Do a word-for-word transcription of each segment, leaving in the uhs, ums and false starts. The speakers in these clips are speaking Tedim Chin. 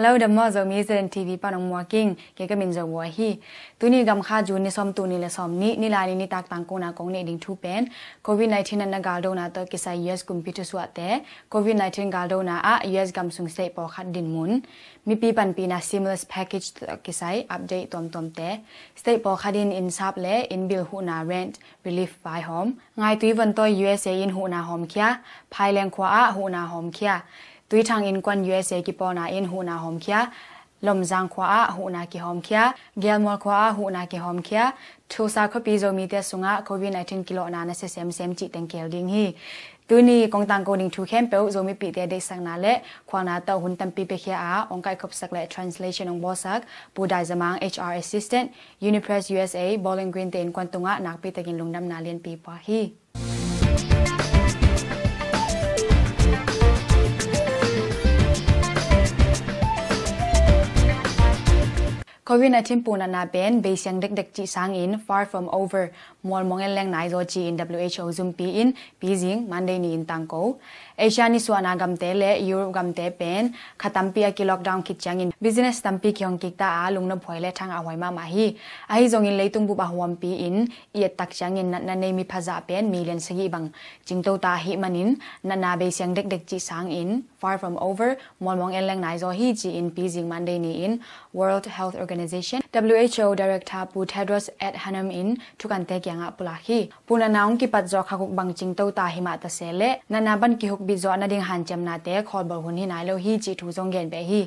Hello, dam maw, Zomi Zen T V pan ong muaking, kei ka min Zo Bua hi. Tuni gamkha June ni sawm tul nih le sawm nih, nilai ni nitak tangkona kong neih ding thu pen, Covid nineteen natna galdona tawh kisai U S kumpi thusuahte, Covid nineteen galdona ah U S gam sung state pawlkhat dinmun, mipi panpihna stimulus package tawh kisai update tuamtuamte, state pawlkhat in innsap le innbil huhna rent relief vaihawm, Ngaitui vontawi U S A in huhna hawmkhia, Phaileng khua ah huhna hawmkhia, Tuithang innkuan U S A kipawlna in huhna hawmkhia, Lomzang khua ah huhna kihawmkhia, Gelmual khua ah huhna kihawmkhia, Tulsa khuapi Zomite sungah Covid nineteen kilawhna nasia semsem cih teng kihel ding hi. Tuni kong tangko ding thu khempeuh Zomipihte deihsakna le khualna tawh hun tampi piakhia a ong kaihkhopsak le translation ong bawlsak Pu Dai Zamang, H R Assistant, Unipress U S A, Bowling Green te innkuan tungah nakpitakin lungdamna lianpi pua hi. Covid nineteen punatna pen beisiang dekdek cih sangin far from over, mualmong en leng naizaw ci-in W H O zumpi in pizing Monday ni-in tangko. Asia nisuahna gamte le Europe gamte pen kha tampi a ki lockdown khit ciangin business tampi kihong kikta a lungnophuai le thangahhuai mahmah hi. Ahi zongin leitung bup a huampi in i ettak ciangin natna nei miphazah pen million sagih bang cingtota ahih manin natna beisiang dekdek cih sangin far from over, mualmong en leng naizaw hi ci-in pizing Monday ni-in World Health Organization, W H O Director Pu Tedros Adhanom in thukante kiangah pulak hi. Punatna hong kipat zawh kha guk bang cingtota himah tase le natna ban kihukbit zawh nading hanciamnate khawlbawl hun hi nai lo hi cih thu zong genbeh hi.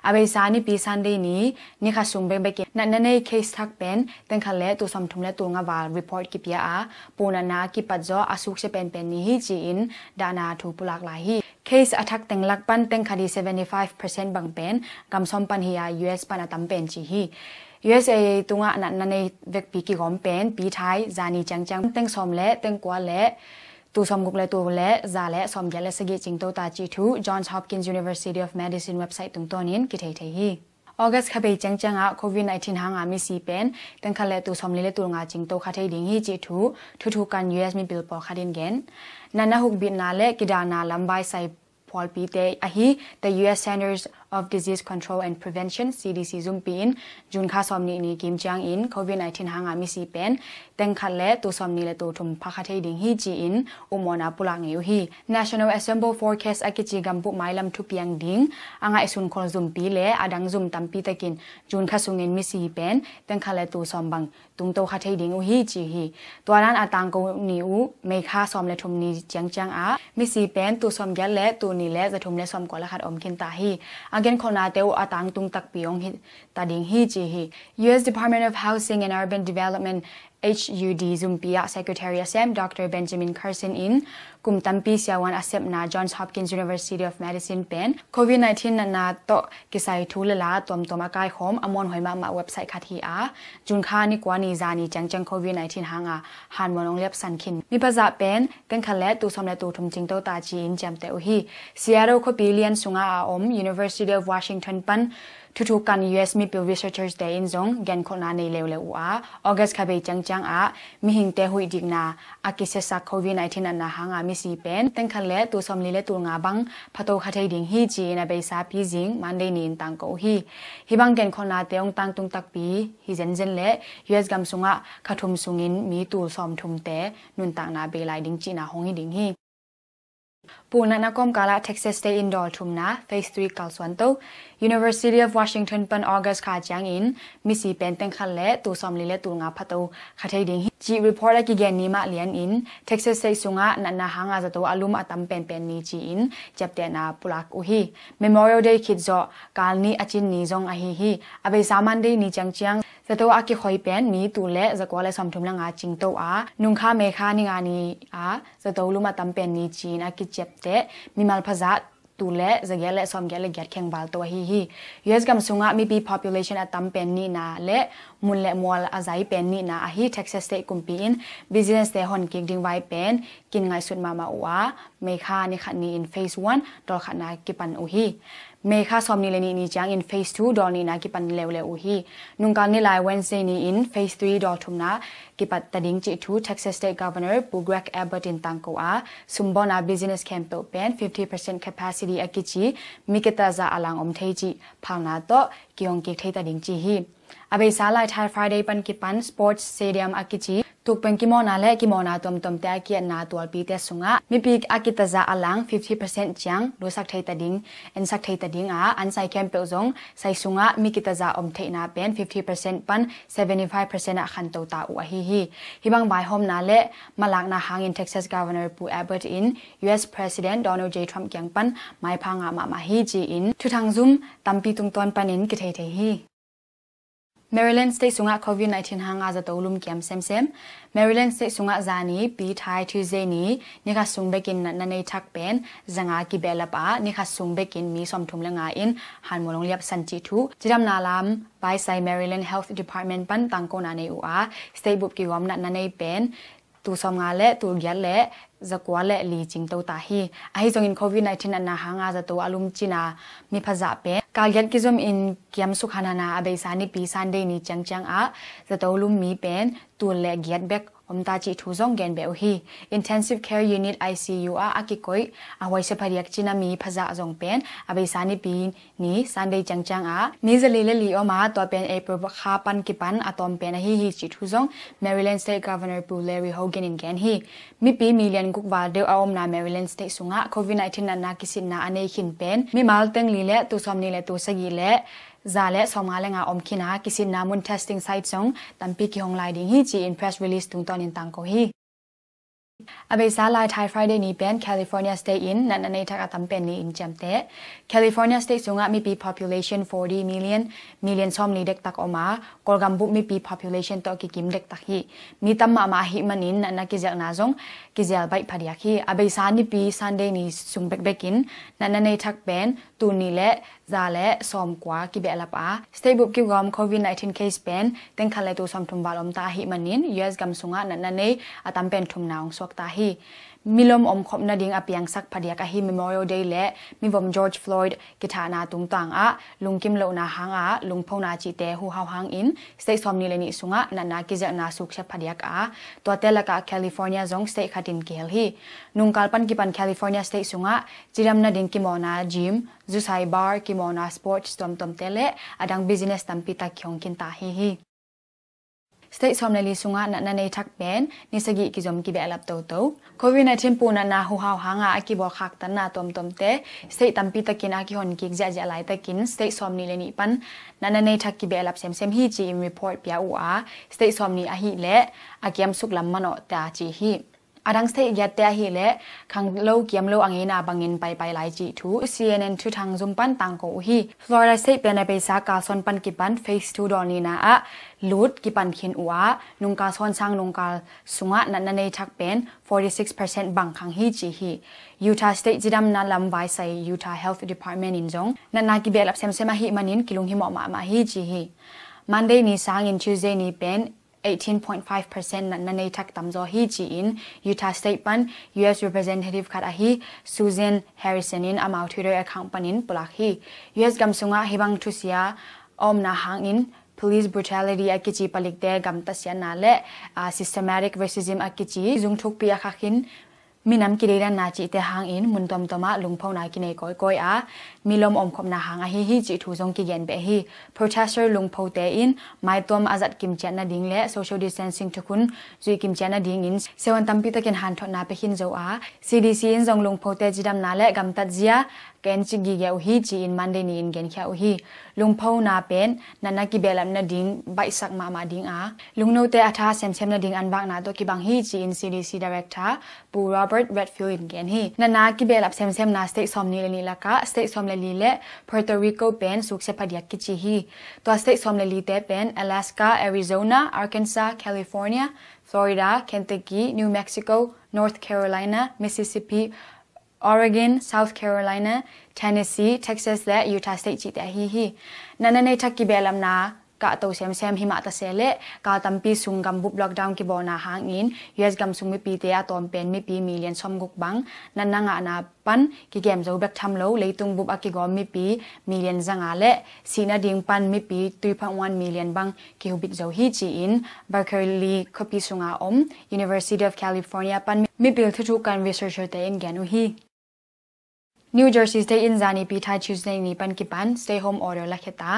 A beisa nipi Sunday ni nikha sung bekbekin natna nei case thak pen tengkhat le tul sawmthum le tul nga val report kipia a, punatna a kipat zawh a suksia penpen ni hi ci-in dahna thu pulak lai hi. Case a thak teng lak pan tengkhat hi seventy five percent bang pen gam sawm pan hi a, U S pan a tam pen ci hi. U S A tungah natna nei vekpi kigawm pen pi thai zani ciangciang teng sawm le teng kua le tul sawmguk le tul le za le sawmgiat le sagih cingtota cih thu Johns Hopkins University of Medicine website tungtawnin kitheithei hi. August khabei ciangciangah Covid nineteen hanga misi pen tengkhat le tul sawmli le tul nga cingto kha thei ding hi cih thu thuthukan U S mipil pawlkhat in gen. Natna hukbitna le kidalna lamvai sai phualpite ahi the U S Centers of Disease Control and Prevention, C D C zumpi in June kha sawmnih ni kim ciangin Covid nineteen hanga misi pen tengkhat le tul sawmnih le tul thum pha kha thei ding hi ci-in upmawhna pulak ngei uh hi. National Assembly Forecast a kici gambup mailam thupiang ding a ngaihsun khol zumpi le a dang zum tampi takin June kha sungin misi pen tengkhat le tul sawm bang tungto kha thei ding uh hi ci hi. Tua dan a tangko ni uh May kha sawm le thum ni ciangciang ah misi pen tul sawmgiat le tul nih le za thum le sawmkua le khat om khinta hi. A genkholhnate uh a tangtung takpi hong hita ding hi ci hi. U S Department of Housing and Urban Development, H U D zumpi ah Secretary a sem Doctor Benjamin Carson in kum tampi siavuan a sepna Johns Hopkins University of Medicine pen Covid nineteen natna tawh kisai thu le la tuamtuam a kaikhawm a muanhuai mahmah website khat hi a, June kha ni kua ni zani ciangciang Covid nineteen hanga hanmuan hong liapsan khin miphazah pen tengkhat le tul sawm le tul thum cingtota ci-in ciamteh uh hi. Seattle khuapi lian sunga a om University of Washington pan thuthukan U S mipil researchers te in zong genkholhna nei leuleu uh a, August khabei ciangciang ah mihingte huih dikna a kisiasak Covid nineteen natna hanga misi pen tengkhat le tul sawmli le tul nga bang phato kha thei ding hi ci-in a beisa pizing Monday ni-in tangko uh hi. Hih bang genkholhnate hong tangtung takpi hi zenzen le U S gam sungah kha thum sungin mi tul sawmthumte nuntakna bei lai ding cihna hong hi ding hi. Punatna kawmkalah Texas State in dawl thumna phase three kalsuanto. University of Washington pan August kha ciangin misi pen tengkhat le tul sawmli le tul nga phato kha thei ding hi cih report a kigen ni mah lianin Texas State sungah natna hanga zato a lum a tam penpen ni ci-in ciaptehna pulak uh hi. Memorial Day khit zawh kal nih a cin ni zong ahi hi. A beisa Monday ni ciangciang zato a kikhoi pen mi tul le zakua le sawmthum le nga cingto a, nungkha May kha ni nga ni a zato lum a tam pen ni ci-in a kiciapteh mimal phazah tul le zagiat le sawmgiat le giat khengvalto ahi hi. U S gam sungah mipi population a tam pen nihna le mun le mual a zai pen nihna ahi Texas State kumpi in business te hon kik ding vai pen kin ngaihsut mahmah uh a, May kha ni khat ni-in phase one dawlkhatna kipan uh hi. May kha sawmnih le nih ni ciangin phase two dawl nihna kipan leuleu uh hi. Nungkal nilai Wednesday ni-in phase three dawl thumna kipat ta ding cih thu Texas State Governor Pu Greg Abbott in tangko a, sumbawlna business khempeuh pen fifty percent capacity a kici mi kitaza a lang om thei cih phalna tawh kihong kik thei ta ding ci hi. A beisa lai Thai Friday pan kipan sports stadium a kici tukpeng kimawhna le kimawhna tuamtuamte a ki-etna tualpite sungah mipi a kitaza a lang fifty percent ciang lusak thei ta ding, ensak thei ta ding a, an sai khempeuh zong sai sungah mi kitaza om theihna pen fifty percent pan seventy five percent ah khanto ta uh ahi hi. Hih bang vaihawmna le malakna hangin Texas Governor Pu Abbott in U S President Donald J Trump kiang pan maipha ngah mahmah hi ci-in thuthang zum tampi tungtawn panin kithei thei hi. Maryland State sungah covid nineteen hanga zato lum kiam semsem. Maryland State sungah zani, Pi Thai, Tuesday ni nikhat sung bekin natna nei thak pen zanga kibehlap a, nikhat sung bekin mi sawmthum le nga in hanmual hong liapsan cih thu cidamna lam vaisai Maryland Health Department pan tangkona nei uh a, state bup kigawm natna nei pen tul sawmnga le tul giat le zakua le li cingto ta hi. Ahi zongin covid nineteen natna hanga zato a lum cina miphazah pen kal giat kizom in kiamsuk hanhana a beisa nipi Sunday ni ciangciang ah zato lum mi pen tul le giat bek om ta cih thu zong gen beh uh hi. Intensive Care Unit, I C U ah a kikoih a huaisia phadiak cina miphazah zong pen a beisa nipi ni Sunday ciangciang ah mi zali le li om a, tua pen April kha pan kipan a tawm pen ahi hi cih thu zong Maryland State Governor Pu Larry Hogan in gen hi. Mipi million guk val deuh a omna Maryland State sungah covid nineteen natna kisitna a nei khin pen mimal teng li le tul sawmnih le tul sagih le za le sawmnga le nga om khin a, kisitna mun testing site zong tampi kihong lai ding hi ci-in press release tungtawnin tangko hi. A beisa lai Thai Friday ni pen California State in natna nei thak a tam pen ni-in ciamteh. California State sungah mipi population forty million, million sawmli dektak om a, Kawlgam bup mipi population tawh kikim dektak hi. Mi tam mahmah ahih manin natna kizelhna zong kizel baih phadiak hi. A beisa nipi Sunday ni sung bekbekin natna nei thak pen tul nih le za le sawmkua kibehlap a, state bup kigawm covid nineteen case pen tengkhat le tul sawmthum val om ta ahih manin U S gam sungah natna nei a tam pen thumna hong suak ta hi. Milom omkhop nading a piangsak phadiak ahi Memorial Day le mivom George Floyd kithahna tungtang ah lungkim lohna hanga lungphona cihte huhau hangin state sawmnih le nih sungah natna kizelhna suksiat phadiak a, tuate lakah California zong state khatin kihel hi. Nungkal pan kipan California State sungah cidam nading kimawhna gym, zusai bar, kimawhna sports tuamtuamte le a dang business tampi tak kihong khin ta hi hi. State sawm le li sungah natna nei thak pen ni sagih kizom kibehlap toto. Covid nineteen puhnatna huhau hanga a kibawl khaktanna tuamtuamte state tampi takin a kihon kik ziahziah laitakin state sawmnih le nih pan natna nei thak kibehlap semsem hi ci-in report pia uh a, state sawmnih ahih leh a kiamsuk lam manawh ta ci hi. A dang state giatte ahih leh khanglo kiamlo a ngeina bangin paipai lai cih thu C N N thuthang zum pan tangko uh hi. Florida State pen a beisa kalsawn pan kipan phase two dawl nihna ah lut kipan khin uh a, nungkal sawn sang nungkal sungah natna nei thak pen forty six percent bang khang hi ci hi. Utah State cidamna lam vaisai Utah Health Department in zong natna kibehlap semsem ahih manin kilunghimawh mahmah hi ci hi. Monday ni sangin Tuesday ni pen eighteen point five percent natna nei thak tamzaw hi ci-in Utah State pan U S representative khat ahi Susan Harrison in amau Twitter account panin pulak hi. U S gam sungah hibang thusia a omna hangin police brutality a kici palikte gamtat siatna le, ah, systematic racism a kici zungthukpi a khakhin minam kideidanna cihte hangin mun tuamtuamah lungphona kinei kawikawi a, milom omkhopna hang ahi hi cih thu zong kigen beh hi. Protester lungphote in maituam a zat kimciat nading le social distancing thukhun zuih kimciat nadingin sewan tampi takin hanthotna pia khin zo a, C D C in zong lungphote cidamna le gamtat zia ka encik gige uh hi ci-in Monday ni-in genkhia uh hi. Lungphona pen natna kibehlap nading baihsak mahmah ding a, lungnote a tha semsem nading an vakna tawh kibang hi ci-in C D C Director Pu Robert Redfield in gen hi. Natna kibehlap semsemna state sawmnih le nih lakah state sawm le li le Puerto Rico pen suksiat phadiak kici hi. Tua state sawm le lite pen Alaska, Arizona, Arkansas, California, Florida, Kentucky, New Mexico, North Carolina, Mississippi, Oregon, South Carolina, Tennessee, Texas le Utah State cihte ahi hi. Natna nei thak kibehlapna kahto semsem himah ta se leh kal tampi sung gambup lockdown kibawlna hangin U S gam sung mipite a tawm pen mipi million sawmguk bang natna ngahna pan kikem zo bek tham lo leitung bup a kigawm mipi million zanga leh sihna ding pan mipi three point one million bang kihubit zo hi ci-in Berkeley khuapi sunga om University of California pan mipil thuthuk kan researcher te in gen uh hi. New Jersey State in zani pi thai Tuesday ni pan kipan stay home order lakhia ta.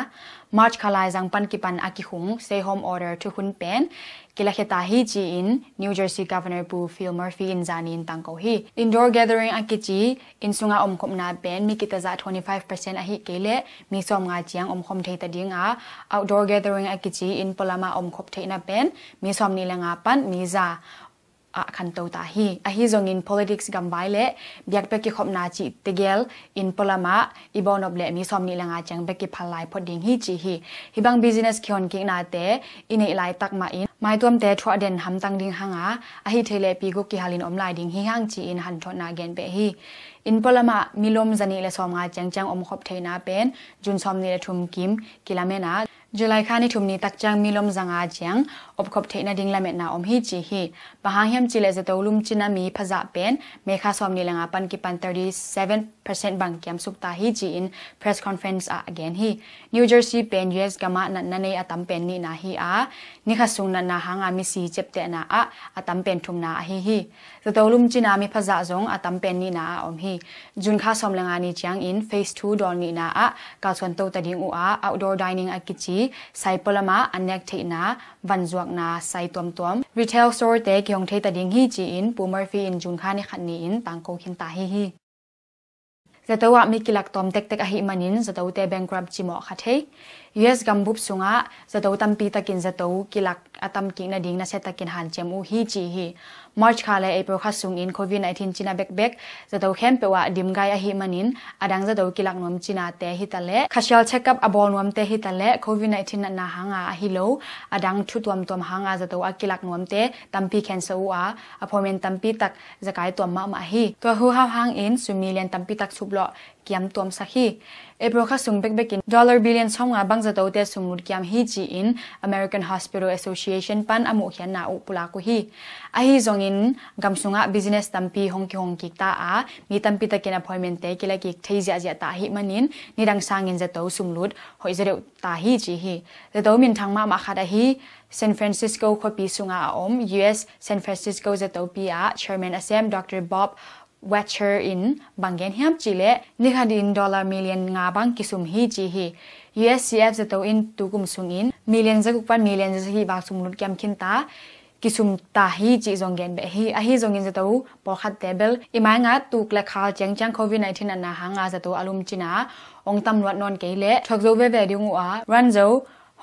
March kha laizang pan kipan a kikhung stay home order thukhun pen kilakhia ta hi ci-in New Jersey Governor Pu Phil Murphy in zani in tangko hi. Indoor gathering a kici inn sunga omkhopna pen mi kitazah twenty five percent ahi kei leh mi sawmnga ciang omkhom thei ta dinga, outdoor gathering a kici inn pualama omkhop theihna pen mi sawmnih le nga pan mi za ah khanto ta hi. Ahi zongin politics gambai le biakpek kikhopna cih tegel inn pualamah i bawnop le mi sawmnih le nga ciang bek kiphal lai phot ding hi ci hi. Hih bang business kihon kiknate i neih laitak mahin maituamte thuah den hamtang ding hanga, ahi thei le pi guk kihalin om lai ding hi hang ci-in hanthotna gen beh hi. Inn pualamah milom zanih le sawmnga ciangciang omkhop theihna pen June sawmnih le thum kim kilamen a, July kha ni thum ni tak ciang milom zanga ciang omkhop theihna ding lametna om hi ci hi. Bang hang hiam cih leh zato lum cina mi phazah pen May kha sawmnih le nga pan kipan thirty seven percent bang kiamsuk ta hi ci-in press conference ah a gen hi. New Jersey pen U S gamah natna nei a tam pen nihna hi a, nikhat sung natna hanga misi ciaptehna ah a tam pen thumna ahi hi. Zato lum cina mi phazah zong a tam pen nihna ah om hi. June kha sawm le nga ni ciangin phase two dawl nihna ah kalsuan to ta ding uh a, outdoor dining a kici sai pualamah an nek theihna, vanzuakna sai tuamtuam, retail store te kihong thei ta ding hi ci-in Pu Murphy in June kha ni khat ni-in tangko khin ta hi hi. Zato ah mi kilak tawm tektek ahih manin zatote bankrupt cimawh kha thei. U S gambup sungah zato tampi takin zato kilak a tamkik nading nasia takin hanciam uh hi ci hi. March kha le April kha sungin covid nineteen cina bekbek zato khempeuh ah dimgai ahih manin adang zato kilak nuam cinate hitaleh, khasial check-up a bawl nuamte hitaleh, covid nineteen natna hanga ahi lo adang thu tuamtuam hanga zato a kilak nuamte tampi khensa uh a, appointment tampi tak zakai tuam mahmah hi. Tua huhau hangin sum million tampi tak suplawh kiam tuamsak hi. April kha sung bekbekin dollar billion sawmnga bang zatote sumlut kiam hi ci-in American Hospital Association pan a muhkhiatna uh pulak uh hi. Ahi zongin gam sungah business tampi hong kihong kik ta a, mi tampi takin appointment te kila kik thei ziahziah ta ahih manin nidang sangin zato sumlut hoih zaw deuh ta hi ci hi. Zato minthang mahmah khat ahi San Francisco khuapi sunga a om U S San Francisco zatopi ah chairman a sem Doctor Bob Wetcher in bang gen hiam cih leh, nikhat in dollar million nga bang kisum hi ci hi. U S C F zato in tukum sungin million zaguk pan million zasahih bang sumlut kiam khin ta, kisum ta hi cih zong gen beh hi. Ahi zongin zato pawlkhatte bel i maingat tuk le khal ciangciang covid nineteen natna hanga zato a lum cina ong tam luat nawn kei leh thuak zo veve ding uh a, run zo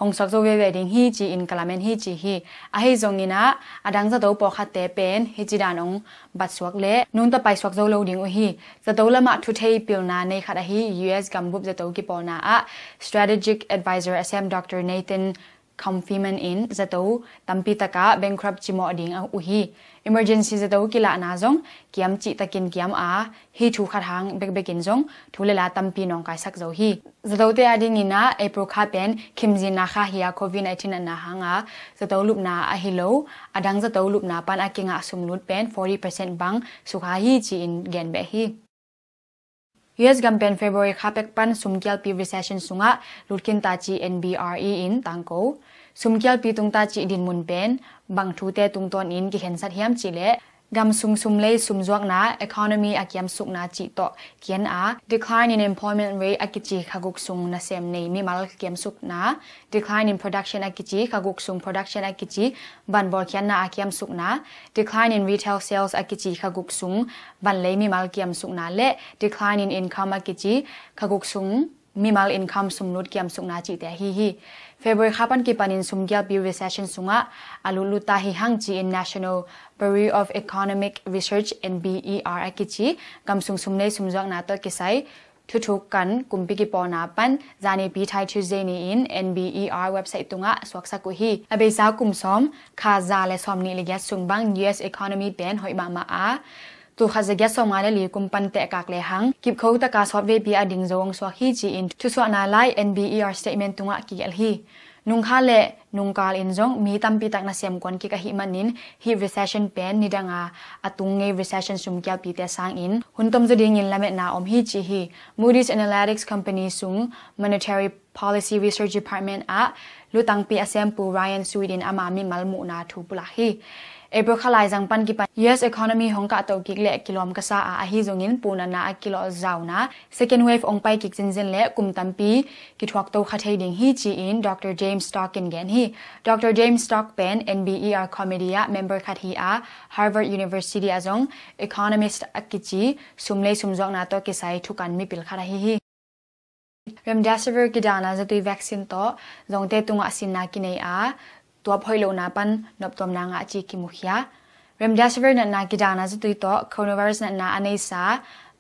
hong suak zo veve ding hi ci-in ka lamen hi ci hi. Ahi zongin ah adang zato pawlkhatte pen hih ci dan ong bat suak le nungta pai suak zo lo ding uh hi. Zato lamah thuthei pilna nei khat ahi U S gambup zato kipawlna ah strategic advisor a sem Doctor Nathan Comfeman in zato tampi takah bankrupt cimawh ding uh hi. Emergency zato kilahna zong kiam cih takin kiam a, hih thu khat hang bekbekin zong thu le la tampi nawngkaisak zo hi. Zatote a dingin ah April kha pen khimzinna kha hi a, covid nineteen natna hanga zato lupna ahi lo adang zato lupna pan a kingah sumlut pen forty percent bang sukha hi ci-in gen beh hi. U S gam pen February kha pek pan sumkialpi recession sungah lut khin ta ci N B R E in tangko. Sumkialpi tung ta ci dinmun pen bang thute tungtawnin kikhensat hiam cih leh, gam sung sumlei sumzuakna, economy a kiamsukna cih tawh kian a, decline in employment rate a kici kha guk sung nasem nei mimal kiamsukna, decline in production a kici kha guk sung production a kici vanbawl khiatna a kiamsukna, decline in retail sales a kici kha guk sung vanlei mimal kiamsukna le decline in income a kici kha guk sung mimal income sumlut kiamsukna cihte ahi hi. February kha pan kipanin sumkialpi recession sungah a lutlut ta hi hang ci-in National Bureau of Economic Research, N B E R a kici gam sung sumlei sumzuakna tawh kisai thuthuk kan kumpi kipawlna pan zanipi thai Tuesday ni-in N B E R website tungah suaksak uh hi. A beisa kum sawm kha za le sawmnih le giat sung bang U S economy pen hoih mahmah a, tul khat za giat sawmnga le li kum pan tehkak lehang kipkho taka sawtveipi a ding zo hong suak hi ci-in thusuahna lai N B E R statement tungah kigelh hi. Nungkha le nungkal in zong mi tampi tak nasem kuan kik ahih manin hih recession pen nidanga a tung ngei recession sumkialpite sangin hun tom zaw dingin lametna om hi ci hi. Moody's Analytics Company sung Monetary Policy Research Department ah lutangpi a sempu Ryan Sweet in ama mimal muhna thu pulak hi. April kha laizang pan kipan U S economy hong kahtoh kik le kilawm ka sa a, ahi zongin punana a kilawh zauna second wave ong pai kik zenzen le kum tampi kithuakto kha thei ding hi ci-in Doctor James Stock in gen hi. Doctor James Stock pen N B E R committee ah member khat hi a, Harvard University ah zong economist a kici sumlei sumzuakna tawh kisai thukan mipil khat ahi hi. Remdesivir kidalna zatui vaccine tawh zongte tungah sinna kinei a, tuap hoih lohna pan noptuamna ngah ci kimukhia. Remdesivir natna kidalna zatui tawh coronavirus natna a neisa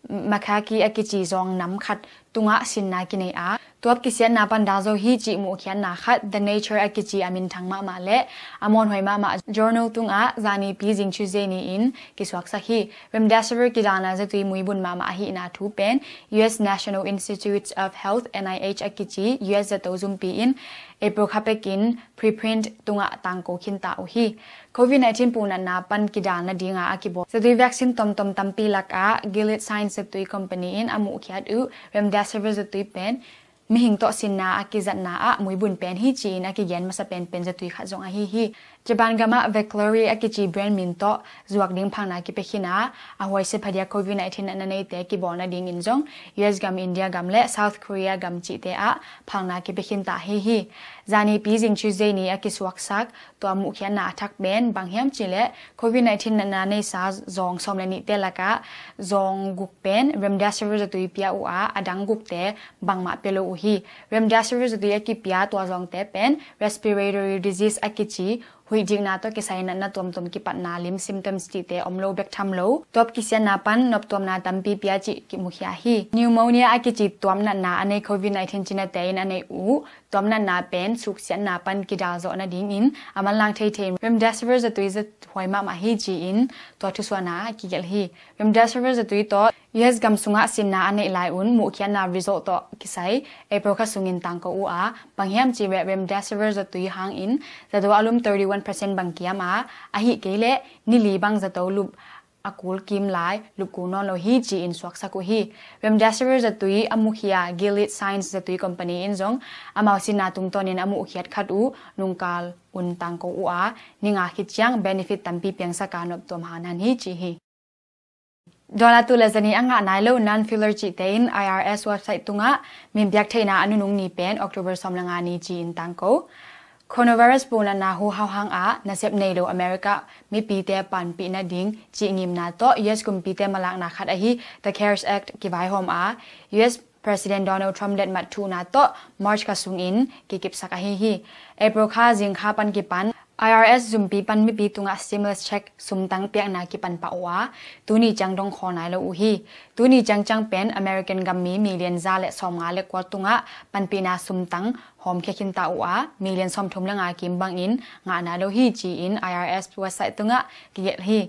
macaque a kici zong nam khat tungah sinna kinei a, tuap kisiatna pan dal zo hi cih muhkhiatna khat The Nature a kici a minthang mahmah le a mawnhuai mahmah journal tungah zanipi zing Tuesday ni-in kisuaksak hi. Remdesivir kidalna zatui muibun mahmah ahihna thu pen U S National Institutes of Health, N I H a kici U S zato zumpi in April kha pekin preprint tungah tangko khinta uh hi. Covid nineteen punatna pan kidal nadinga a kibawl zatui vaccine tomtom tampi lakah Gilead Sciences zatui company in a muhkhiat uh Remdesivir zatui pen mihing tawh sinna a kizatna ah muibun pen hi ci-in a kigen masa penpen zatui khat zong ahi hi. Japan gamah Veklury a kici brand min tawh zuak ding phalna kipia khin a, a huaisia phadia Covid nineteen natna neite kibawl nadingin zong U S gam, India gam le South Korea gam cihte ah phalna kipia khinta ahi hi. Zanipi zing Tuesday ni a kisuaksak tua muhkhiatna a thak pen bang hiam cihleh Covid nineteen natna neisa zawng sawm le nihte lakah zawng guk pen Remdesivir zatui pia uh a, a dang gukte bangmah pia lo uh hi. Remdesivir zatui a kipia tua zawngte pen respiratory disease a kici huihdikna tawh kisai natna tuamtuam kipatna lim symptoms cihte om lo bek tham lo, tuap kisiatna pan noptuamna tampi pia cih kimukhia hi. Pneumonia a kici tuap natna a nei Covid nineteen cinate in a nei uh tuap natna pen suksiatna pan kidal zawh nadingin a manlang theithei Remdesivir zatui zahuai mahmah hi ci-in tua thusuahna a kigelh hi. Remdesivir zatui tawh U S gam sungah sinna a neih lai un muhkhiatna result tawh kisai April kha sungin tangko uh a, bang hiam cih leh Remdesivir zatui hangin zato a lum thirty one percent bang kiam a, ahih kei leh nili bang zato lup a kul kim lai lup kul nawn lo hi ci-in suaksak uh hi. Remdesivir zatui a mukhia Gilead Sciences zatui company in zong amau sinna tungtawnin a muhkhiat khat uh nungkal un tangko uh a, ni nga khit ciang benefit tampi piangsak a noptuam hangin hi ci hi. Dollar tul le zani a ngah nai lo non-filler cihte in I R S website tungah minpiak theihna a nunung ni pen October sawm le nga ni ci-in tangko. Coronavirus punatna huhau hangah nasep nei lo America mipite panpih nading cih ngimna tawh U S kumpite malakna khat ahi The cares Act kivaihawm a, U S President Donald Trump letmat thuhna tawh March kha sungin kikipsak ahi hi. April kha zing kha pan kipan I R S zumpi pan mipi tungah stimulus check sumtang piakna kipan pah uh a, tuni ciang dong khawl nai lo uh hi. Tuni ciangciang pen American gammi million za le sawmnga le kua tungah panpihna sumtang hawmkhia khinta uh a, million sawmthum le nga kim bangin ngah nai lo hi ci-in I R S website tungah kigelh hi.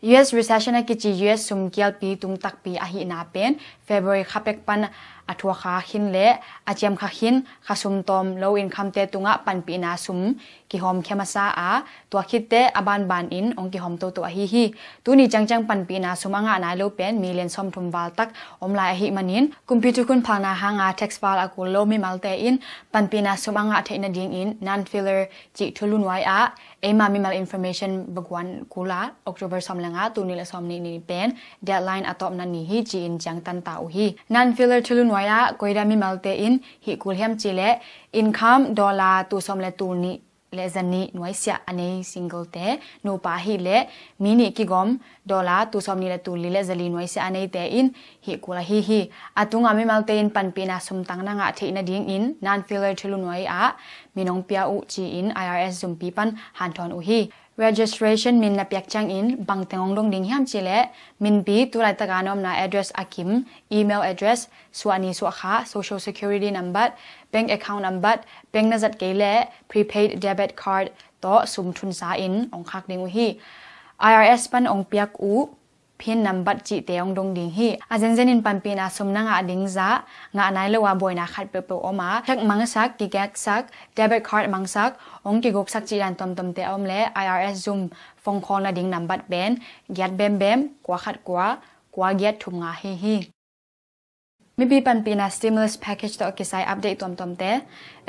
U S recession a kici U S sumkialpi tung takpi ahihna pen February kha pek pan a thuak kha khin le a ciam kha khin kha sum tawm low income te tungah panpihna sum kihawmkhia masa a, tua khitte a banban in hong kihawm toto ahi hi. Tuni ciangciang panpihna sum a ngah nai lo pen million sawmthum val tak om lai ahih manin kumpi thukhun phalna hanga tax file a kul lo mimalte in panpihna sum a ngah theih nadingin non-filler cih thulu nuai ah eima mimal information baguan kula October sawm le nga, tul nih le sawmnih ni pen deadline a tawpna ni hi ci-in ciangtan ta uh hi. Non-filler thulu nuai ah koida mimalte in hih kul hiam cihleh income dollar tul sawm le tul nih le zanih nuaisiah a nei single te, nupa ahih leh mi nih kigawm dollar tul sawmnih le tul li le zali nuaisiah a neite in hih kul ahi hi. A tunga mimalte in panpihna sumtang na ngah theih nadingin non-filler thulu nuai ah min hong pia uh ci-in I R S zumpi pan hanthawn uh hi. Registration min na piak ciangin bangteng hong dong ding hiam cihleh minpi, tulaitaka na omna address a kim, email address, suahni suahkha, social security number, bank account number, bank na zat kei le prepaid debit card tawh sum thunsa in hong khak ding uh hi. I R S pan hong piak uh pin nambat cihte hong dong ding hi. A zenzen in panpihna sum na ngah ding zah ngah nai lo a buaina khat peuhpeuh om a, cheque mangsak, kigeksak, debit card mangsak, hong kiguksak cih dan tuamtuamte a om leh I R S zum phone call nading nambat pen giat bembem kua khat kua kua giat thum nga hi hi. Mipi panpihna stimulus package tawh kisai update tuamtuamte.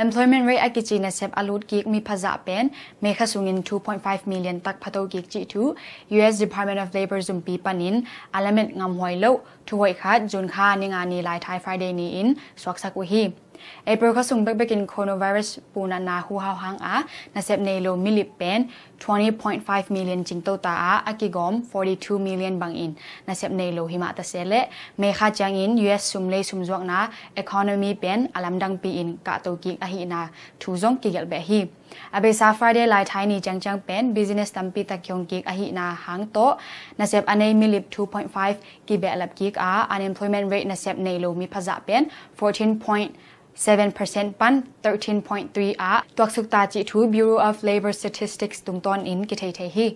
Employment rate a kici nasep a lut kik mi phazah pen May kha sungin two point five million tak phato kik cih thu U S Department of Labor zumpi panin a lamet ngamhuai loh thuhoih khat June kha ni nga ni laithai Friday ni-in suaksak uh hi. April kha sung bekbekin coronavirus punatna huhau hang a nasep nei lo milip pen twenty point five million cingto ta a, a kigawm forty two million bangin nasep nei lo hi mah ta se leh May kha ciangin U S sum lei sum zuakna economy pen a lamdangpi in kahto kik ahihna thu zong kigelh beh hi. A beisa Friday laithai ni ciangciang pen business tampi tak kiong kik ahihna hang tawh nasep a nei milip two point five kibehlap kik a, unemployment rate nasep nei lo mi phazah pen fourteen point seven percent pan thirteen point three ah tuaksuk ta cih thu Bureau of Labor Statistics tungtawnin kithei thei hi.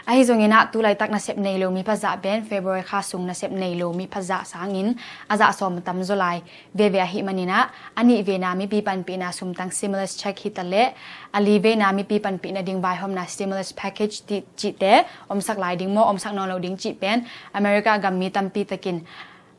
Ahi zongin ah tulaitak nasep nei lo mi phazah pen February kha sung nasep nei lo mi phazah sangin a zah sawm tamzaw lai veve ahih manin ah a nih vena mipi panpihna sumtang stimulus check hi ta leh a li vena mipi panpih nading vaihawmna stimulus package ti cihte omsak lai ding maw omsak nawn lo ding cih pen America gam mi tampi takin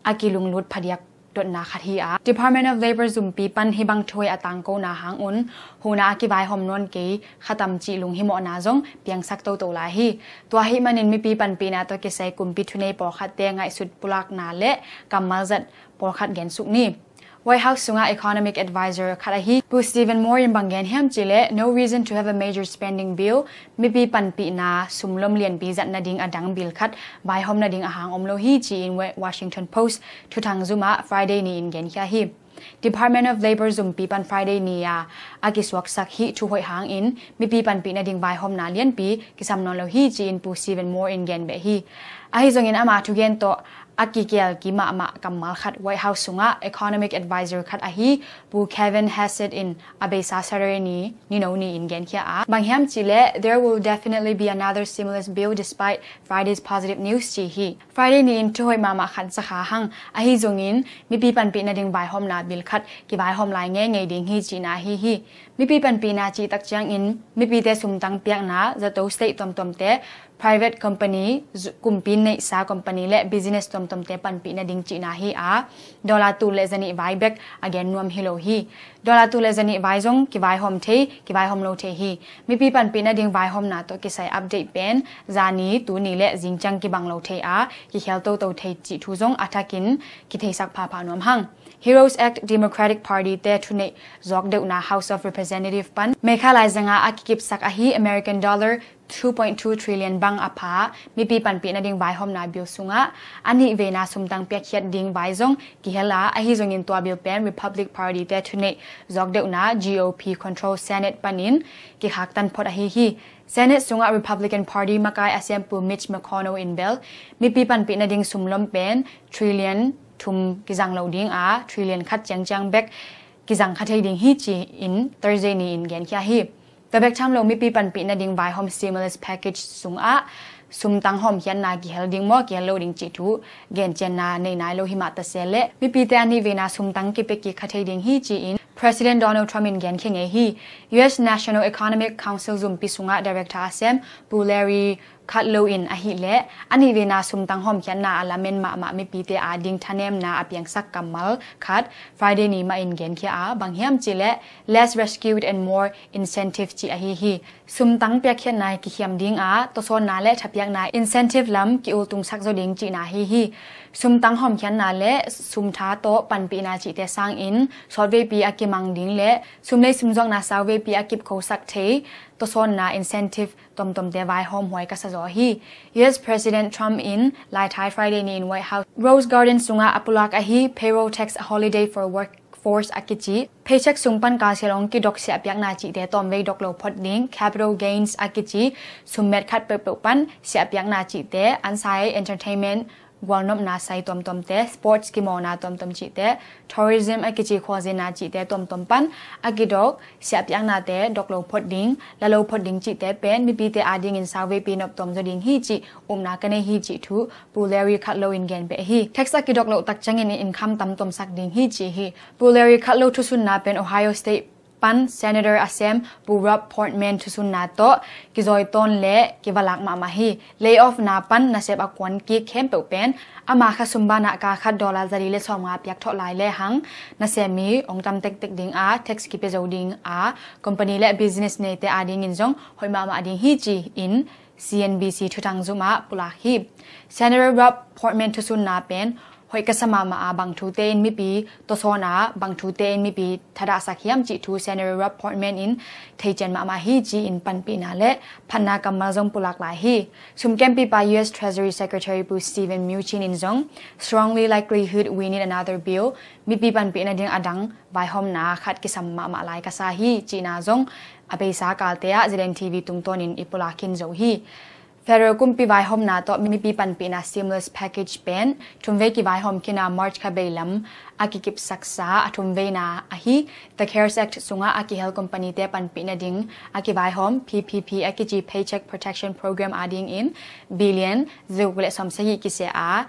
a kilunglut phadiak dotna khat hi a, Department of Labor zumpi pan hih bang thuhoih a tangkona hang un huhna a kivaihawm nawn kei khatam cih lunghimawhna zong piangsak toto lai hi. Tua ahih manin mipi panpihna tawh kisai kumpi thunei pawlkhatte ngaihsut pulakna le kammal zat pawlkhat gensuk ni. White House sungah economic advisor khat ahi Pu Stephen Moore in bang gen hiam cih leh, no reason to have a major spending bill, mipi panpihna sumlom lianpi zat nading a dang bill khat vaihawm nading a hang om lo hi ci-in Washington Post thuthang zumah Friday ni-in genkhia hi. Department of Labor zumpi pan Friday ni-a a kisuaksak hih thuhoih hangin mipi panpih nading vaihawmna lianpi kisam nawn lo hi ci-in Pu Stephen Moore in gen beh hi. Ahi zongin ama thugen tawh a kikial ki mahmah kammal khat White House sungah economic advisor khat ahi Pu Kevin Hassett in a beisa Saturday ni, nino ni-in genkhia a, bang hiam cih leh, there will definitely be another stimulus bill despite Friday's positive news ci hi. Friday ni-in thuhoih mahmah khat zakha hang, ahi zongin mipi panpih nading vaihawmna bill khat kivaihawm lai ngeingei ding hi cihna ahi hi. Mipi panpihna cih tak ciangin mipite sumtang piakna zato state tuamtuamte, private company, kumpi neihsa company le business tuamtuamte panpih nading cihna hi a, dollar tul le zanih vai bek a gen nuam hi lo hi. Dollar tul le zanih vai zong kivaihawm thei, kivaihawm lo thei hi. Mipi panpih nading vaihawmna tawh kisai update pen zani, tuni le zingciang kibang lo thei a, kikhel toto thei cih thu zong a thakin kitheisak phapha nuam hang. Heroes Act Democratic Party te thuneih zawk deuhna House of Representative pan May kha laizanga a kikipsak ahi American dollar two point two trillion bang a pha mipi panpih nading vaihawmna bill sungah a nih vena sumtang piakkhiat ding vai zong kihel a, ahi zongin tua bill pen Republic Party te thuneih zawk deuhna G O P control Senate panin kikhaktan phot ahi hi. Senate sungah Republican Party makai a siampu Mitch McConnell in bel mipi panpih nading sumlom pen trillion thum kizang lo ding a, trillion khat ciangciang bek kizang kha thei ding hi ci-in Thursday ni-in genkhia hi. Tua bek tham lo mipi panpih nading vaihawm stimulus package sungah sumtang hawmkhiatna kihel ding maw kihel lo ding cih thu gencianna nei nai lo hi mah ta se leh, mipite a nih vena sumtang kipia kik kha thei ding hi ci-in President Donald Trump in genkhia ngei hi. U S National Economic Council zumpi sungah director a sem Pu Larry Kudlow in ahih leh a nih vena sumtang hawmkhiatna a lamen mahmah mipite ading thanemna a piangsak kammal khat Friday ni mahin genkhia a, bang hiam cih leh less rescue and more incentive cih ahi hi. Sumtang piakkhiatna kikhiam ding a, tawsawnna le thapiakna incentive lam ki-ultungsak zaw ding cihna ahi hi. Sumtang hawmkhiatna le sumtha tawh panpihna cihte sangin sawtveipi a kimang ding le sumlei sumzuakna sauveipi a kipkhosak thei tawsawnna incentive tuamtuamte vaihawm huai ka sa zaw hi. U S President Trump in laithai Friday ni-in White House Rose Garden sungah a pulak ahi payroll tax holiday for workforce a kici paycheck sung pan kalsial hong kidok siahpiakna cihte tawmvei dok lo phot ding, capital gains a kici summet khat peuhpeuh pan siahpiakna cihte, ansai entertainment, gualnopna sai tuamtuamte, sports kimawlna tuamtuam cihte, tourism a kici khualzinna cihte tuamtuam pan a kidok siahpiaknate dok lo phot ding, la lo phot ding cihte pen mipite adingin sauveipi noptuam zaw ding hi cih upna ka nei hi cih thu Pu Larry Kudlow in gen beh hi. Tax a kidok loh tak ciangin income tam tuamsak ding hi ci hi. Pu Larry Kudlow thusunna pen Ohio State pan Senator a sem Pu Rob Portman thusunna tawh kizawi tawn le kivalak mahmah hi. Layoff na pan nasep a kuan kik khempeuh pen ama khasum banah kal khat dollar zali le sawmnga piak thawh lai lehang nasem mi ong tam tektek ding a, tax kipia zo ding a, company le business neite adingin zong hoih mahmah ding hi ci-in C N B C thutang zum ah pulak hi. Senator Rob Portman thusunna pen hoih ka sa mahmah a, bang thute in mipi tawsawn a, bang thute in mipi thadahsak hiam cih thu Senator Rob Portman in theician mahmah hi ci-in panpihna le phatna kammal zong pulak lai hi. Sumkempipa U S Treasury Secretary Pu Steven Mnuchin in zong strongly likelihood we need another bill, mipi panpih nading a dang vaihawmna khat kisam mahmah lai ka sa hi cihna zong a beisa kalte ah Z N T V tungtawnin i pulak khin zo hi. Federal kumpi vaihawmna tawh mipi panpihna stimulus package pen thumvei kivaihawm khin a, March kha bei lam a kikipsaksa a thumveina ahi. The CARES Act sungah a kihel company-te panpih nading a kivaihawm P P P a kici Paycheck Protection Program adingin billion zaguk le sawmsagih kiseh a,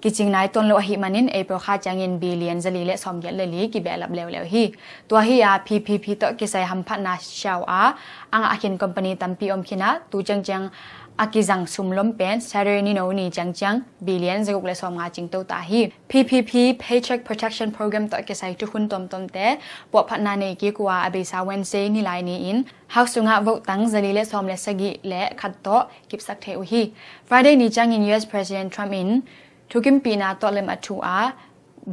kicing nai tuan lo ahih manin April kha ciangin billion zali le sawmgiat le li kibehlap leuleu hi. Tua hi a, P P P tawh kisai hamphatna siau a a ngah khin company tampi om khin a, tu ciangciang a kizang sumlom pen Saturday nino ni ciangciang billion zaguk le sawmnga cingto ta hi. P P P Paycheck Protection Program tawh kisai thukhun tuamtuamte puahphatna nei kik uh a, a beisa Wednesday nilai ni-in House sungah vote tang zali le sawm le sagih le khat tawh kipsak thei uh hi. Friday ni ciangin U S President Trump in thukimpihna tawh lem a thu a,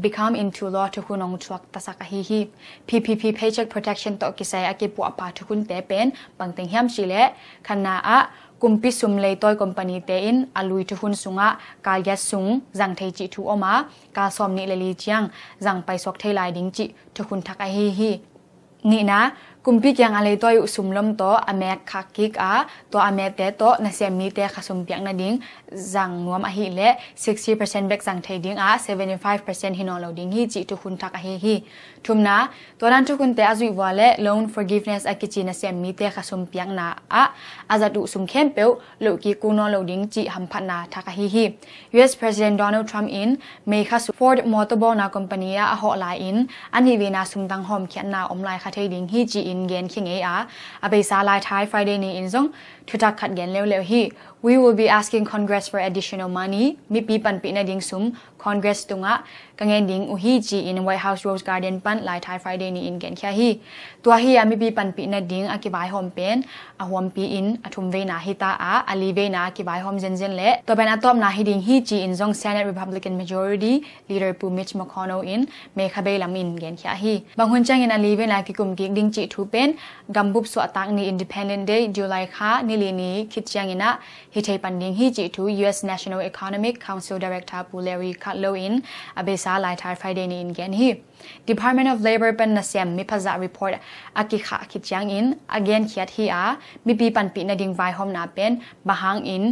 become into law thukhun ong thuak tasak ahi hi. P P P Paycheck Protection tawh kisai a kipuahpa thukhunte pen bangteng hiam cihleh, khatna ah kumpi sum leitawi company-te in a lui thukhun sungah kal giat sung zang thei cih thu om a, kal sawmnih le li ciang zang paisuak thei lai ding cih thukhun thak ahi hi. Nihna, kumpi kiang a leitawi uh sumlom tawh a mek khak kik a, tua a mete tawh nasem mite khasum piak nading zang nuam ahih leh sixty percent bek zang thei ding a, seventy five percent hi nawn lo ding hi cih thukhun thak ahi hi. Thumna, tua dan thukhunte a zuih vua le loan forgiveness a kici nasem mite khasum piakna ah a zat uh sum khempeuh loh kik kul nawn lo ding cih hamphatna thak ahi hi. U S President Donald Trump in May kha sung Ford motor bawlna company ah a hawh lai-in a nihveina sumdang hawmkhiatna om lai kha thei ding hi ci-in gen khia ngei a, a beisa Laithai Friday ni-in zong thutak khat gen leuleu hi. We will be asking Congress for additional money. Mipi panpih nading sum Congress tungah ka ngen ding uh hi ci-in White House Rose Garden pan Laithai Friday ni-in genkhia hi. Tua hi a mipi panpih nading a kivaihawm pen a huampi in a thumveina hita a, a liveina a kivaihawm zenzen le tua pen a tawpna hi ding hi ci-in zong Senate Republican Majority Leader Pu Mitch McConnell in May kha bei lam in genkhia hi. Bang hun ciangin a liveina kikum kik ding cih thu pen gambup suahtak ni Independent Day, July kha nili ni khit ciangin ah hi thei pan ding hi cih thu U S National Economic Council Director Pu Larry Kudlow in a beisa Laithai Friday ni-in gen hi. Department of Labor pan nasem miphazah report a kikhah khit ciangin a genkhiat hi a, mipi panpih nading vaihawmna pen bang hangin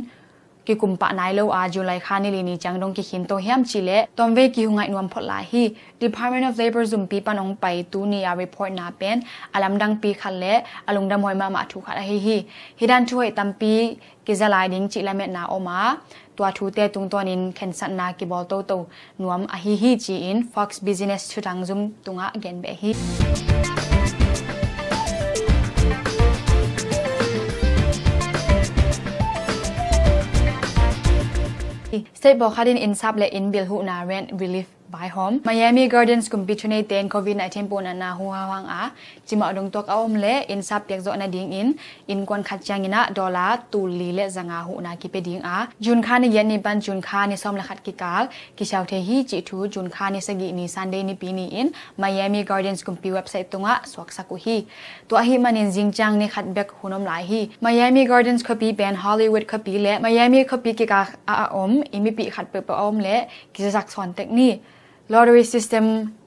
kikum pah nai lo a, July kha nili ni ciang dong kikhinto hiam cihleh tawmvei kihungaih nuam phot lai hi. Department of Labor zumpi pan ong pai tuni a reportna pen a lamdangpi khat le a lungdamhuai mahmah thu khat ahi hi. Hi dan thuhoih tampi kiza lai ding cih lametna om a, tua thute tungtawnin khensatna kibawl toto nuam ahi hi ci-in Fox Business thutang zum tungah gen beh hi. State pawlkhat in innsap le innbil huhna, rent relief, vaihawm. Miami Gardens kumpi thuneite in covid nineteen puhnatna huhau hang a, cimawh dongtuak a om le innsap piakzawh nadingin innkuan khat ciangin ah dollar tul li le zanga huhna kipia ding a, June kha ni giat ni pan June kha ni sawm le khat kikal kisiau thei hi cih thu June kha ni sagih ni Sunday nipi ni-in Miami Gardens kumpi website tungah suaksak uh hi. Tua ahih manin zingciang ni khat bek hun om lai hi. Miami Gardens khuapi pen Hollywood khuapi le Miami khuapi kikal ah a om i mipi khat peuhpeuh a om le kizasak sawn tek ni. Lottery system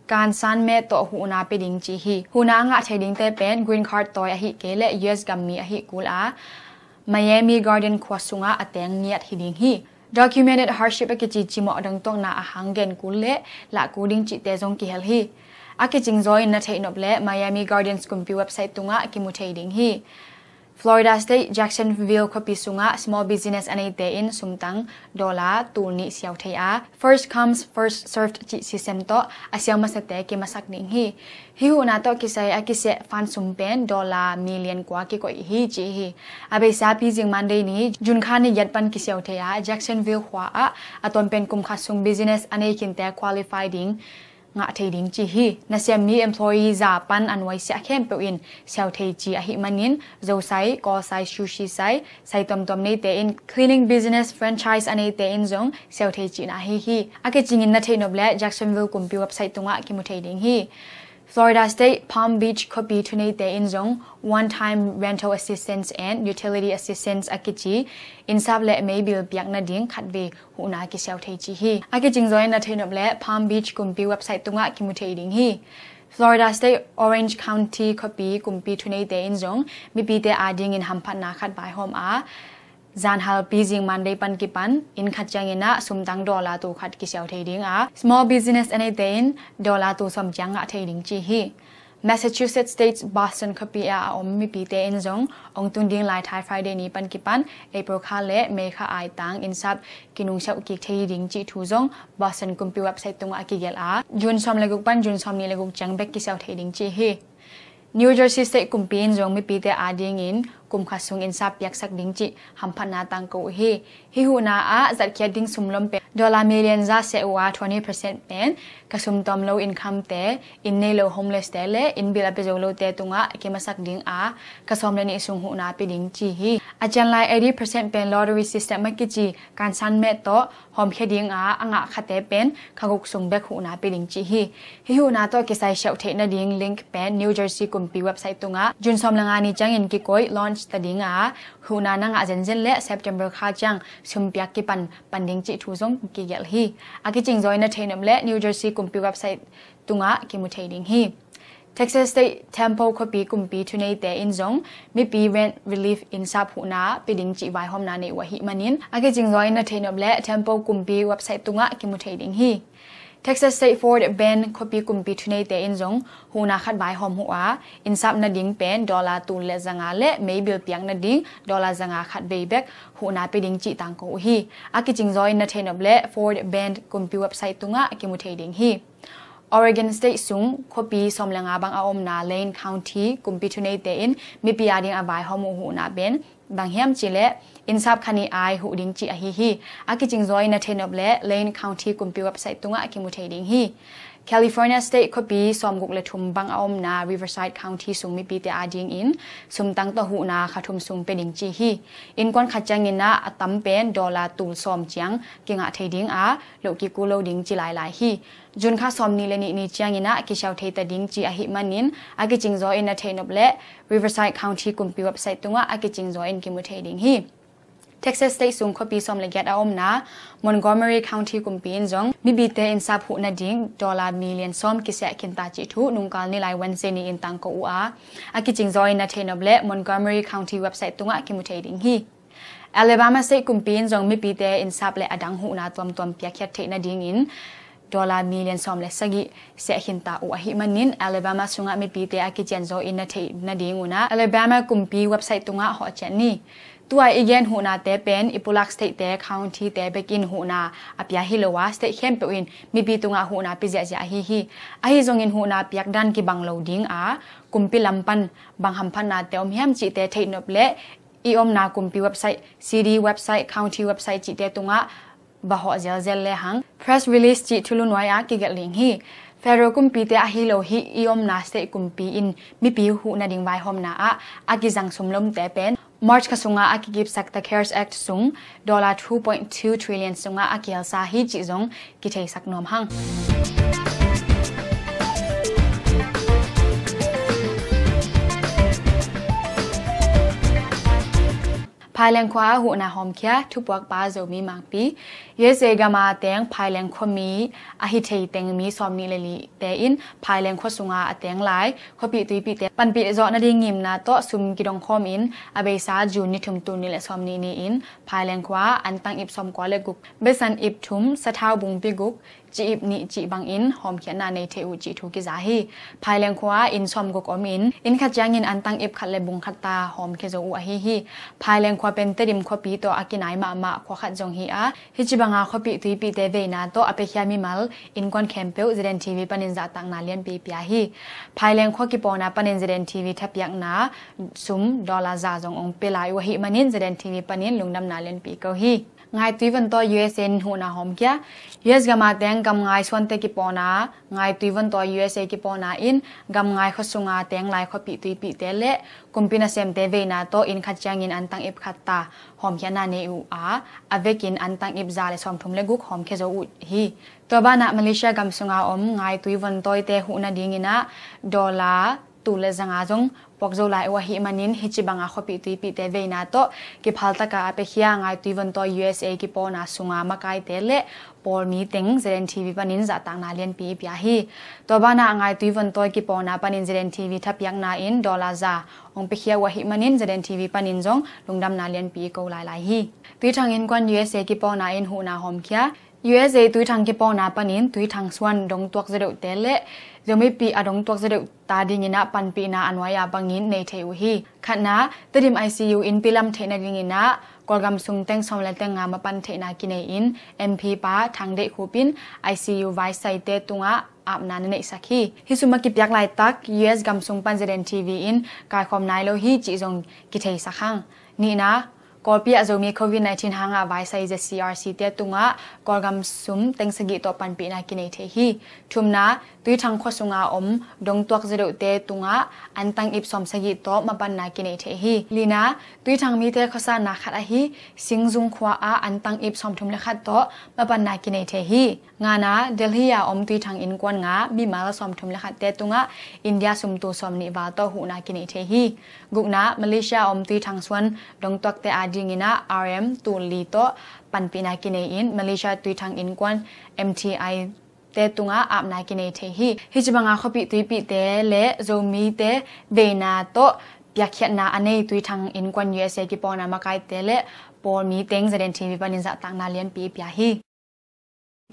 kansan meh tawh huhna pia ding ci hi. Huhna a ngah thei dingte pen green card tawi ahih kei le U S gammi ahih kul a, Miami Garden khua sungah a teng ngiat hi ding hi. Documented hardship a kici cimawh dangtuakna a hang gen kul le lah kul ding cihte zong kihel hi. A kicing zaw in na theih nop le Miami Gardens kumpi website tungah kimu thei ding hi. Florida State Jacksonville khuapi sungah small business a neite in sumtang dollar tul nih siau thei a, first comes first served cih system tawh a siau masate kimasak ding hi. Hih huhna tawh kisai a kiseh fund sum pen dollar million kua kikoih hi ci hi. A beisa pizing Monday ni June kha ni giat pan kisiau thei a, Jacksonville khua ah a tuam pen kum khat sung business a nei khinte qualify ding ngah thei ding ci hi. Nasem mi employee za pan a nuaisiah khempeuh in siau thei ci ahih manin, zo sai, kawl sai, sushi sai, sai tuamtuam neite in, cleaning business franchise a neite in zong siau thei cihna ahi hi. A kicingin na theih nop le Jacksonville kumpi website tungah kimu thei ding hi. Florida State Palm Beach khuapi thuneite in zong one time rental assistance and utility assistance a kici innsap le meibil piak nading khatvei huhna kisiau thei ci hi. A kicing zaw in na theih nop le Palm Beach kumpi website tungah kimu thei ding hi. Florida State Orange County khuapi kumpi thuneite in zong mipite adingin hamphatna khat vaihawm a, zanhal pizing Monday pan kipan inn khat ciangin ah sumtang dollar tul khat kisiau thei ding a, small business a neite in dollar tul sawm ciang ngah thei ding ci hi. Massachusetts States Boston khuapi ah a om mipite in zong ong tun ding lai thai Friday ni pan kipan April kha le May kha aitang innsap kinungsiau kik thei ding cih thu zong Boston kumpi website tungah a kigelh a, June sawm le guk pan June sawm nih le guk ciang bek kisiau thei ding ci hi. New Jersey State kumpi in zong mipite adingin kum khat sung innsap piaksak ding cih hamphatna tangko uh hi. Hih huhna ah zatkhiat ding sumlom pen dollar million za seh uh a, twenty percent pen ka sumtawm lo income te, inn nei lo homeless te le inn bil a pia zo lote tungah kimasak ding a, ka sawm le nih sung huhna pia ding ci hi. A cianlai eighty percent pen lottery system a kici kansan met tawh hawmkhia ding a, a ngah khate pen kha guk sung bek huhna pia ding ci hi. Hih huhna tawh kisai siau theih nading link pen New Jersey kumpi website tungah June sawm le nga ni ciangin kikoih launch ta ding a, huhna na ngah zenzen le September kha ciang sumpiak kipan pan ding cih thu zong kigelh hi. A kicing zaw in na theih nop le New Jersey kumpi website tungah kimu thei ding hi. Texas State Temple khuapi kumpi thuneite in zong mipi rent relief innsap huhna pia ding cih vaihawmna nei uh ahih manin, a kicing zaw in na theih nop le Temple kumpi website tungah kimu thei ding hi. Texas State Fort Bend khuapi kumpi thuneite in zong huhna khat vaihawm uh a, innsap nading pen dollar tul le zanga le meibil piak nading dollar zanga khatvei bek huhna pia ding cih tangko uh hi. A kicing zaw in na theih nop le Fort Bend kumpi website tungah kimu thei ding hi. Oregon State sung khuapi sawm le nga bang a omna Lane County kumpi thuneite in mipi ading a vaihawm uh huhna pen bang hiam cih leh innsap kha nih ai huh ding cih ahi hi. A kicing zaw in na theih nop le Lane County kumpi website tungah kimu thei ding hi. California State khuapi sawm guk le thum bang a omna Riverside County sung mipite adingin sumtang tawh huhna kha thum sung pia ding ci hi. Innkuan khat ciangin ah a tam pen dollar tul sawm ciang kingah thei ding a, loh kikul lo ding ci lailai hi. June kha sawm nih le nih ni ciangin ah kisiau thei ta ding ci ahih manin, a kicing zaw in na theih nop le Riverside County kumpi website tungah a kicing zaw in kimu thei ding hi. Texas State sung khuapi sawm le giat a omna Montgomery County kumpi in zong mipite innsap huh nading dollar million sawm kiseh khinta cih thu nungkal nilai Wednesday ni in tangko uh a, a kicing zaw in na theih nop le Montgomery County website tungah kimu thei ding hi. Alabama State kumpi in zong mipite innsap le adang huhna tuamtuam piakkhiat theih nadingin dollar million sawm le sagih seh khinta uh ahih manin, Alabama sungah mipite a kician zaw in na theih nading un ah Alabama kumpi website tungah hawh ciat ni. Tua i gen huhnate pen i pulak state te, county te bekin huhna a pia hi lo a, state khempeuh in mipi tungah huhna pia ziahziah ahi hi. Ahi zongin huhna piak dan kibang lo ding a, kumpi lam pan bang hamphatnate om hiam cihte theih nop le i omna kumpi website, city website, county website cihte tungah va hawh zelzel le hang press release cih thulu nuai ah kigelh ding hi. Federal kumpite ahi lo hih i omna state kumpi in mipi huh nading vaihawmna ah a kizang sumlomte pen March kha sungah a kikipsak The CARES Act sung dollar two point two trillion sungah a kihelsa hi cih zong kitheisak nuam hang. Phaileng khua huhna hawmkhia, thupuakpa Zomi Mangpi. U S A gama teng Phaileng khuami a hi thei teng mi sawmnih le li te in Phaileng khua sunga a teng lai khuapih tuipihte panpih zawh nading ngimna tawh sum kidongkhawm in a beisa June ni thum, tul nih le sawmnih ni-in Phaileng khua antang ip sawmkua le guk, besan ip thum, sathau bungpi guk, ci-ip nih cih bangin hawmkhiatna nei thei uh cih thu kiza hi. Phaileng khua inn sawmguk om in, inn khat ciangin antang ip khat le bung khat ta hawmkhia zo uh ahi hi. Phaileng khua pen Tedim khuapi tawh a kinai mahmah khua khat zong hi a, hih ci banga khuapih tuipihte veina tawh a piakhia mimal innkuan khempeuh Z N T V panin zahtakna lianpi pia hi. Phaileng khua kipawlna panin Z N T V thapiakna sum dollar za zong ong pia lai uh ahih manin Z N T V panin lungdamna lianpi ko hi. Ngaitui vontawi U S A in huhna hawmkhia. U S gama teng gamngai suante kipawlna, ngaitui vontawi U S A kipawlna in gamngai khua sunga teng lai khuapih tuipihte le kumpi nasemte veina tawh inn khat ciangin antang ip khat ta hawmkhiatna nei uh a, a vekin antang ip za le sawmthum le guk hawmkhia zo uh hi. Tua banah Malaysia gam sunga om ngaitui vontawite huh nadingin ah dollar tul le zanga zong puak zo lai uh ahih manin hih ci banga khuapih tuipihte veina tawh kiphaltaka a piakhia ngaitui vontawi U S A kipawlna sunga makaite le pawlmi teng Z N T V panin zahtakna lianpi pia hi. Tua banah ngaitui vontawi kipawlna panin Z N T V thapiakna in dollar za ong piakhia uh ahih manin Z N T V panin zong lungdamna lianpi ko lailai hi. Tuithang innkuan U S A kipawlna in huhna hawmkhia. U S A Tuithang kipawlna panin Tuithang suan dongtuak zaw deuhte le Zomipi a dongtuak zaw deuh ta dingin ah panpihna a nuai-a bangin nei thei uh hi. Khatna, Tedim I C U innpi lam theih nadingin ah Kawlgam sung teng sawm le teng nga mapan theihna kinei in M P pa Thang Deih Khup in I C U vaisaite tungah apna na neihsak hi. Hih sum a kipiak laitak U S gam sung pan Z N T V in kaikhawm nai lo hi cih zong kitheisak hang. Nihna, Kawlpi ah Zomi COVID nineteen hanga vaisai Z C R C te tungah Kawlgam sum teng sagih tawh panpihna kinei thei hi. Thumna, Tuithang khua sunga om dongtuak zaw deuhte tungah antang ip sawm sagih tawh mapanna kinei thei hi. Lina, Tuithang mite khuasanna khat ahi Singzung khua ah antang ip sawmthum le khat tawh mapanna kinei thei hi. Ngana, Delhi a om Tuithang innkuan nga mimal sawmthum le khatte tungah India sum tul sawmnih val tawh huhna kinei thei hi. Gukna, Malaysia a om Tuithang suan dongtuakte adingin ah R M tul li tawh panpihna kinei in Malaysia Tuithang innkuan M T I te tungah apna kinei thei hi. Hih ci banga khuapih tuipihte le Zomite veina tawh piakkhiatna a nei Tuithang innkuan U S A kipawlna makaite le pawlmi teng Z N T V panin zahtakna lianpi pia hi.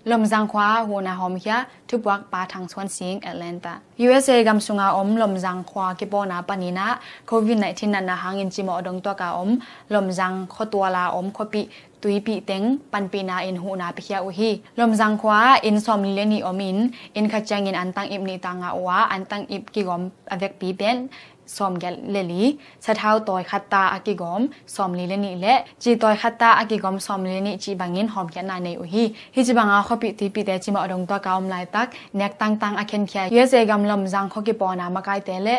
Lomzang khua huhna hawmkhia, thupuak Pa Thang Suan Sing, Atlanta. U S A gam sunga om Lomzang khua kipawlna panin ah COVID nineteen natna hangin cimawh dongtuaka om Lomzang khuatuala om khuapih tuipih teng panpihna in huhna piakhia uh hi. Lomzang khua ah inn sawmli le nih om in, inn khat ciangin antang ip nih ta ngah uh a, antang ip kigawm a vekpi pen sawmgiat le li, sathau tawi khat ta a kigawm sawmli le nih le ci tawi khat ta a kigawm sawmli le nih cih bangin hawmkhiatna nei uh hi. Hih ci banga khuapih tuipihte cimawh dongtuaka om laitak nek tangtang a khenkhia U S A gam Lomzang khua kipawlna makaite le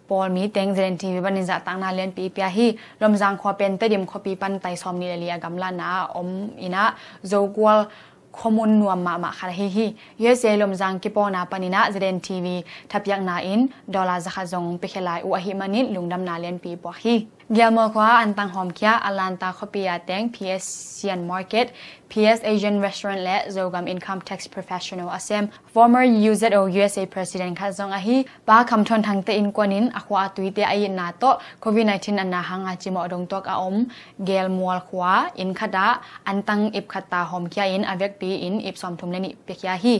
pawlmi teng Z N T V panin zahtakna lianpi pia hi. Lomzang khua pen Tedim khuapi pan tai sawmnih le li a gamlatna a om in ah Zokual khuamun nuam mahmah khat ahi hi. U S A Lomzang kipawlna panin ah Z N T V thapiakna in dollar zakhat zong piakhia lai uh ahih manin lungdamna lianpi puak hi. Gialmual khua antang hawmkhia, Atlanta khuapi a teng P S Sian Market, P S Asian Restaurant le Zogam Income Tax Professional a sem former U Z O U S A President khat zong ahi Pa Kham Thawn Thangte innkuan in a khua a tuite a itna tawh COVID nineteen natna hanga cimawh dongtuak a om Gialmual khua inn khat ah antang ip khat ta hawmkhia in a vekpi in ip sawmthum le nih piakhia hi.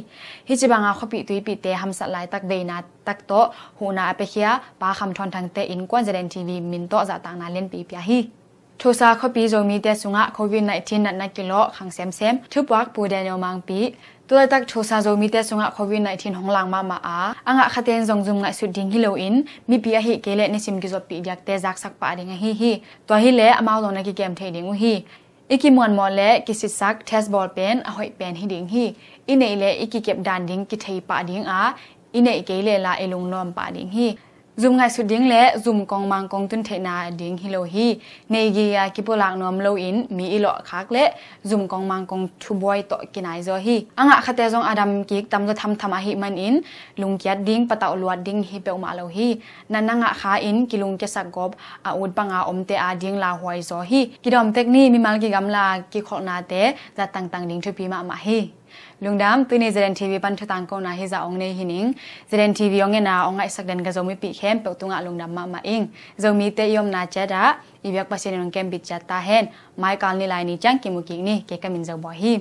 Hih ci banga khuapih tuipihte hamsat laitak veina tak tawh huhna a piakhia Pa Kham Thawn Thangte innkuan Z N T V min tawh zahtakna lianpi pia hi. Tulsa khuapi Zomite sungah COVID nineteen natna kilawh khang semsem, thupuak Pu Daniel Mangpi. Tulaitak Tulsa Zomite sungah COVID nineteen hong lang mahmah a, a ngah khaten zong zum ngaihsut ding hi loin mipi ahih kei leh nisim kizoppih diakte zaksak pah ding ahi hi. Tua hileh amau zong na kikem thei ding uh hi. I kimuanmawh le kisitsak test bawl pen a hoih pen hi ding hi. I neih le i kikep dan ding kithei pah ding a, i neih kei leh la i lungnuam pah ding hi. Zum ngaihsut ding le zum kongmang kong tun theihna ding hi lo hi. Nei gei-a kipulak nuam loin mi i lawhkhak le zum kongmang kong thubuai tawh kinai zaw hi. A ngah khate zong a dam kik tamzaw thamtham ahih manin lungkiat ding, patauh luat ding hi peuhmah lo hi. Natna ngah kha in kilungkiasak gawp a ut banga omte a ding lauhuai zaw hi. Kidawm tek ni, mimal kigamla kikholhnate zat tangtang ding thupi mahmah hi. Lungdam, tuni ZNTV pan thutang kona hizah ong nei hi ning. ZNTV ong ena ong ngaihsak den ka Zomipih khempeuh tungah lungdam mahmah ing. Zomite i omna ciatah i biak Pasian in ong kembit ciat ta hen. Maikal ni Laini ciang kimu kik ni. Kei ka min Zo Bawi hi.